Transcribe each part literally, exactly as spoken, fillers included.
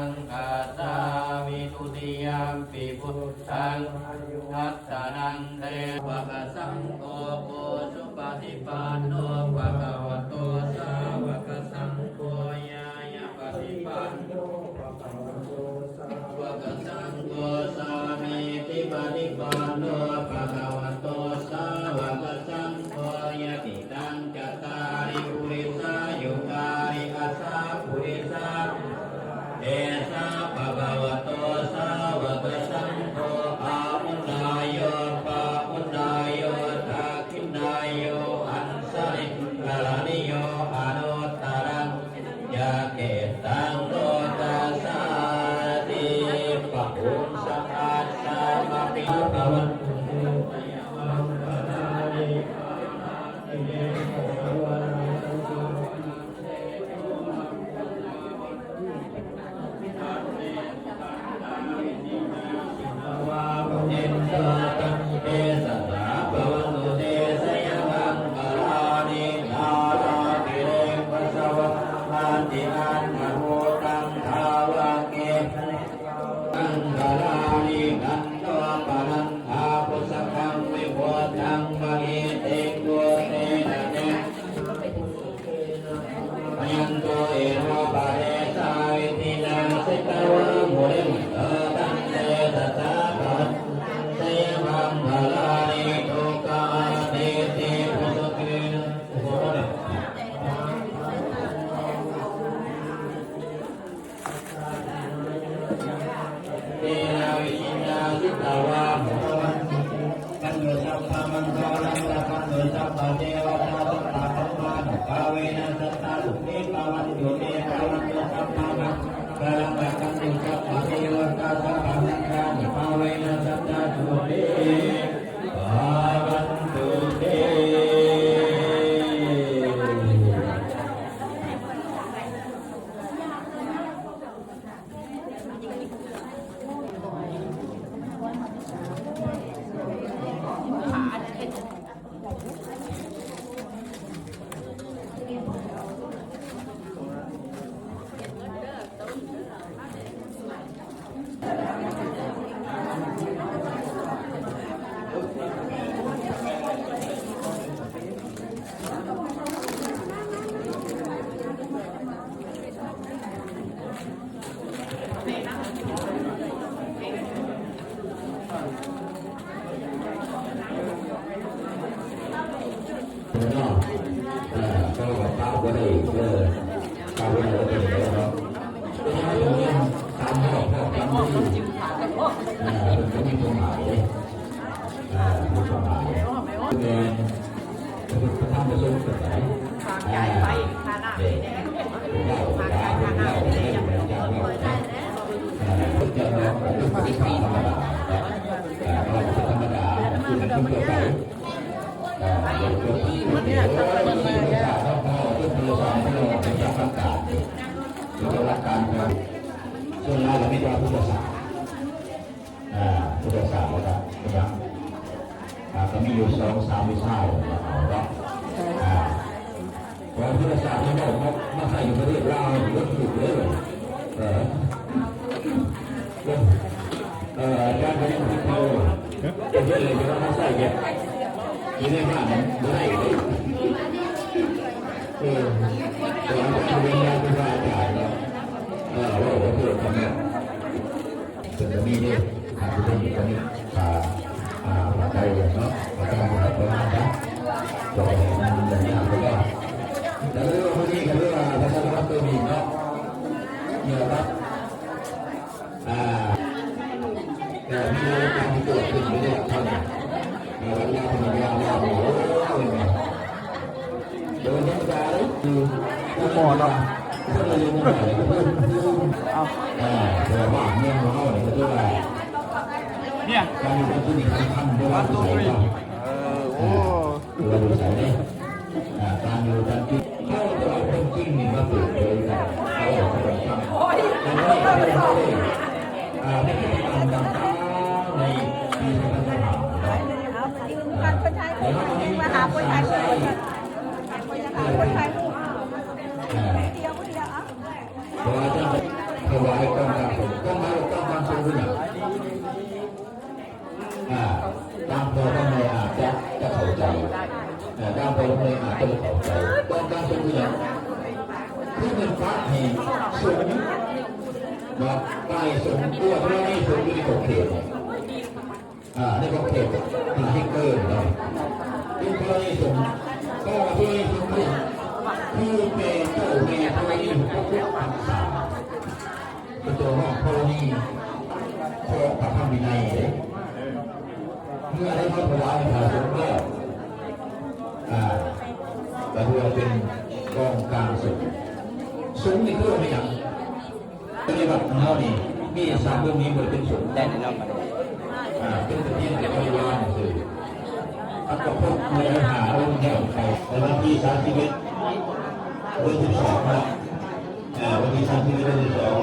saṅghassa visuddhiyampi buddhaṃ ratanaṃ te. Sāvakasaṅgho ujupaṭipanno bhagavato sāvakasaṅgho ñāyapaṭipanno bhagavato sāvakasaṅgho sāmīcipaṭipanno bhagavato sāvakasaṅgho yadidaṃ cattāri purisayugāni aṭṭha purisapuggalā esa bhagavato sāvakasaṅgho āhuneyyo pāhuneyyo dakkhiṇeyyo añjalikaraṇīyo anuttaraṃ puññakkhettaṃ lokassāti. Bāhuṃ sahassamabhinanduṃ bhavantu te jayamaṅgalāni. Jayanto iddhūpadesavidhinā jitavā murīmato, taṃ tejasā bhavatu te jayamaṅgalāni. Duggāhadiṭṭhibhujagena tena vidhinā jitavā murīmato, bhavatu sabbamaṅgalaṃ, rakkhantu sabbadevatā, sabbadhammānubhāvena sadā sotthī bhavantu te. Bhavatu sabbamaṅgalaṃ, rakkhantu sabbadevatā, sabbadhammānubhāvena sadā sotthī bhavantu te. จ่ายไฟค่าน้ำนี่แหละ ค่าจ่ายค่าน้ำนี่แหละ อย่างเดียว ส่วนหลายก็มีแต่พุทธศาสนา อ่า พุทธศาสนา พุทธ อ่า ก็มีอยู่สองสามวิชาเนาะ อ่า พอพุทธศาสนามา มาใส่อยู่ประเทศลาวนี่ก็ถูกเลย เออ เออ อาจารย์ก็ยังคิดอยู่ เฮ็ดเลยจะมาใส่เนี่ย อยู่ในบ้านมันบ่ได้เลย เออ หลังจากเรียนแล้วครูบาอาจารย์เนาะ เออ ว่า ว่าเพื่อทำเนี่ย เพิ่นก็มีเด้ อ่า ผู้เพิ่นก็มี อ่า อ่า ปัจจัยเนาะ ปัจจัยหลายประมาณนะ ก็ให้มันเงินยากไปก่อน แต่เรื่องพวกนี้ก็เรียกว่าประชาชนตัวมีเนาะ เนี่ยครับ อ่า แต่มีการตรวจขึ้นไปเนี่ยเท่านั้น อ่า วันนี้ธรรมดาว่า โอ้โห เป็นไง โดนธรรมดาเลย คือ หมอเนาะ เอา เนี่ย การอยู่กันที่นี่สำคัญด้วย one two three เออ โอ้ ตัวดูใส่เนี่ย อ่า การอยู่กันที่ เขาจะเอาความจริงนี่มาเปิดเผยกัน เขาเอาความจริง โอ้ย อันนี้ก็เป็นเรื่อง อ่า ไม่ใช่การดำเนินในปีสองพันสิบห้า เอา เดี๋ยวเราจะมีการสาธยาย คนไทย คนไทย อ่า เดี๋ยวอาจารย์จะถวายกองการสงฆ์ กองการ กองการสงฆ์คือหยัง อ่า บางพ่อ บางแม่อาจจะ จะเข้าใจ อ่า บางพ่อ บางแม่อาจจะบ่เข้าใจ กองการสงฆ์คือหยัง คือเป็นพระให้สงฆ์เนาะ ไปสงฆ์ ตัวพระนี่สงฆ์อยู่ในขอบเขต อ่า ในขอบเขต อ่า ที่เกินเนาะ เป็นพระนี่สงฆ์ ก็พระนี่สงฆ์เนี่ย คือเป็นเจ้าแม่ธรณีปกปักรักษา เป็นตัวห้องธรณี ของพระธรรมวินัยเด้ เมื่อได้มาถวายพระสงฆ์แล้ว อ่า ก็ถือว่าเป็นกองกลางสงฆ์ สงฆ์นี่คือว่าเป็นหยัง ในวัดของเรานี่ มีสามเรื่องนี้บ่ได้เป็นสงฆ์ ได้แน่นอน อ่า เป็นแต่เพียงแต่บริวารซื่อ อัตถภพในหาองค์เดียวไป ในวันที่สามสิบเอ็ด เดือนสิบสองนะ อ่า วันที่สามสิบเอ็ด เดือนสิบสอง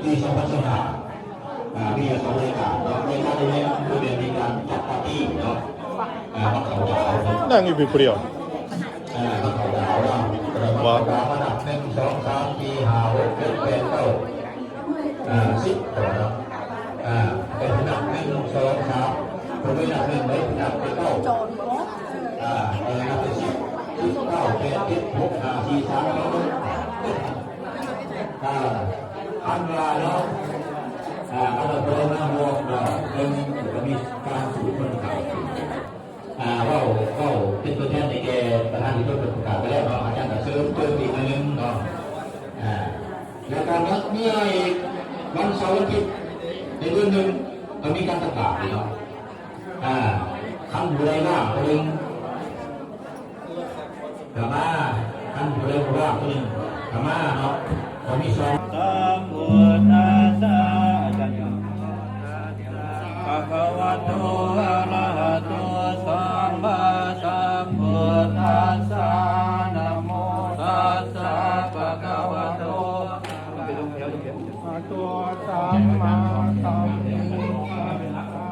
ปีสองพันสิบห้า อ่า มีอยู่สองรายการเนาะ รายการแรกคือเรียนมีการจัดปาร์ตี้เนาะ อ่า มาเข้าดาวน์เนาะ นั่งอยู่ผู้เดียว อ่า มาเข้าดาวน์เนาะ เออ มาเข้าดาวน์มานับ หนึ่ง สอง สาม สี่ ห้า หก เจ็ด แปด เก้า อ่า สิบ ก่อนเนาะ อ่า ไปนับ หนึ่ง สอง สาม ผมไม่นับ หนึ่ง เลย นับไป เก้า อ่า เออ นับไป สิบ สิบ เก้า แปด เจ็ด หก ห้า สี่ สาม สอง หนึ่ง อ่า อันว่าเนาะ อ่า อันว่าพระนามวงเนาะ เรื่องนี้ก็มีการสูตรมันขาย อ่า เว้า เว้าเป็นตัวแทนให้แก่ประธานที่เพิ่นประกาศไปแล้วเนาะ อาจารย์ก็เสริมเติมอีกหน่อยนึงเนาะ อ่า แล้วก็เมื่อวันเสาร์วันอาทิตย์ในเดือนหนึ่งก็มีการประกาศอยู่เนาะ อ่า คันผู้ใดว่างก็เลย กลับมา ท่านผู้ใดผู้ว่างผู้หนึ่ง กลับมาเนาะ ขอมีสอง Sambuddhassa. Bhagavato arahato sammāsambuddhassa. Namo tassa bhagavato arahato sammāsambuddhassa.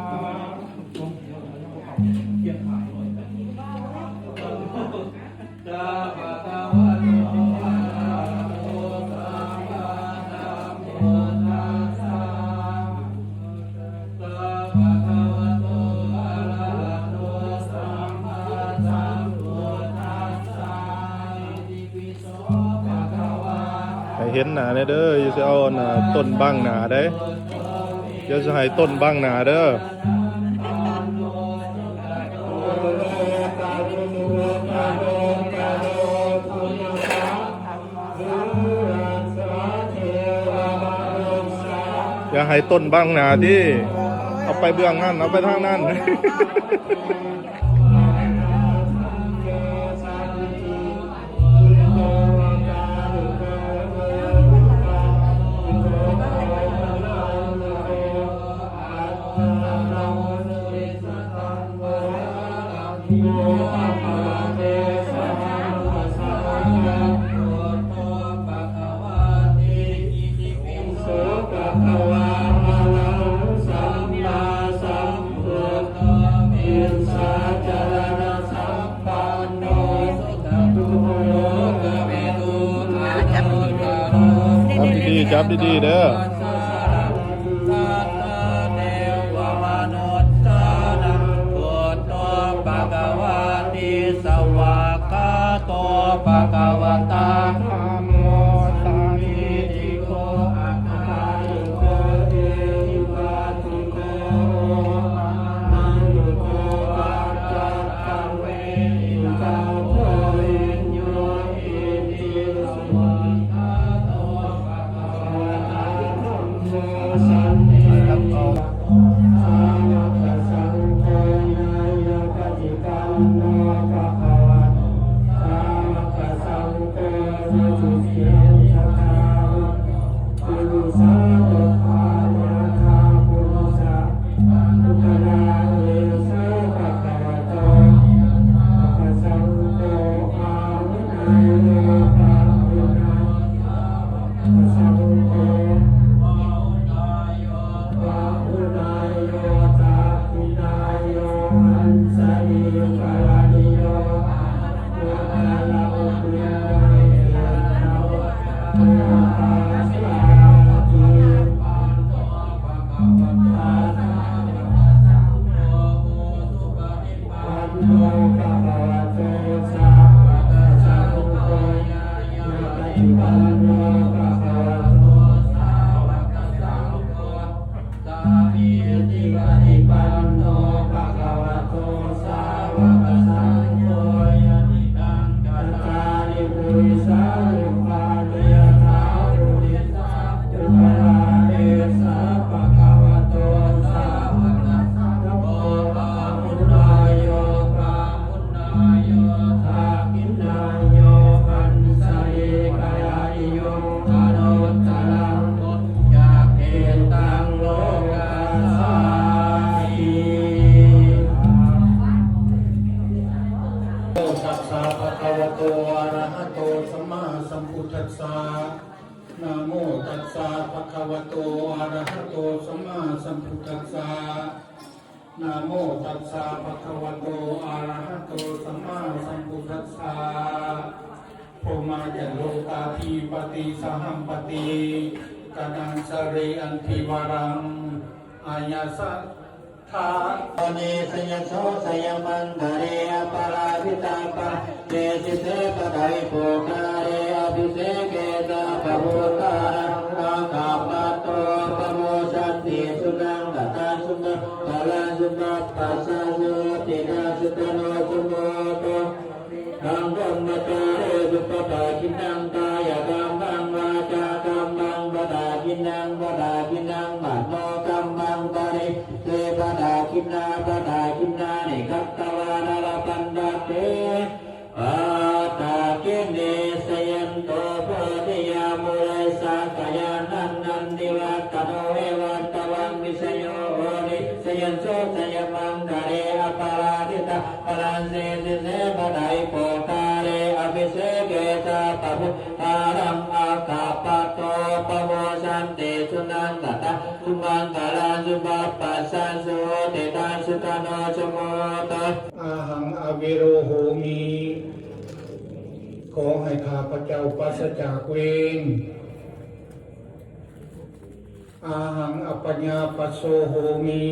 ให้เห็นหน้าแน่เด้อ อย่าสิเอาอันน่ะต้นบังหน้าเด้ อย่าสิให้ต้นบังหน้าเด้อ อย่าให้ต้นบังหน้าติ เอาไปเบื้องนั้น เอาไปทางนั้น ส จับดีๆ จับดีๆ เด้อ Devamanussānaṃ buddho bhagavāti. Svākkhāto bhagavatā dhammo sandiṭṭhiko akāliko ehipassiko opanayiko paccattaṃ veditabbo viññūhīti. Svākkhāto bhagavatā dhammo sandiṭṭhiko sāvakasaṅgho ñāyapaṭipanno bhagavato sāvakasaṅgho, sādhu sīlissa sāvakasaṅgho, purisānuggāmī purisapuggalā, esa bhagavato sāvakasaṅgho, āhuneyyo pāhuneyyo sāvakasaṅgho, pāhuneyyo dakkhiṇeyyo añjalikaraṇīyo anuttaraṃ puññakkhettaṃ lokassāti. Panno bhagavato sāvakasaṅgho, ñāyapaṭipanno bhagavato sāvakasaṅgho, sāmīcipaṭipanno bhagavato sāvakasaṅgho, yadidaṃ cattāri purisayugāni aṭṭha purisapuggalā, esa bhagavato sāvakasaṅgho, āhuneyyo pāhuneyyo dakkhiṇeyyo añjalikaraṇīyo anuttaraṃ puññakkhettaṃ lokassāti. Namo tassa bhagavato arahato sammāsambuddhassa. Namo tassa bhagavato arahato sammāsambuddhassa. Namo tassa bhagavato arahato sammāsambuddhassa. Brahmā ca lokādhipatī sahampati kanaṃ sariṃ antivaraṃ āyasmato. Nissayasotthaya maṅgale aparājitapallaṅke sīse paṭhavipokkhare abhiseke sabbabuddhānaṃ aggappatto pamodati. Sunakkhattaṃ sumaṅgalaṃ supabhātaṃ suhuṭṭhitaṃ sukhaṇo sumuhutto ca brahmacārisu padakkhiṇaṃ kāyakammaṃ vācākammaṃ padakkhiṇaṃ padakkhiṇaṃ manokammaṃ paṇidhī te padakkhiṇā padakkhiṇāni katvāna labhantatthe padakkhiṇe. Jayanto bodhiyā mūle sakyānaṃ nandivaḍḍhano evaṃ tvaṃ vijayo hohi jayassu jayamaṅgale aparājitapallaṅke sīse paṭhavipokkhare abhiseke sabbabuddhānaṃ aggappatto pamodati. Sunakkhattaṃ sumaṅgalaṃ supabhātaṃ suhuṭṭhitaṃ sukhaṇo sumuhutto. Ahaṃ avero homi. ขอให้ข้าพเจ้าปราศจากเวร Ahaṃ abyāpajjho homi.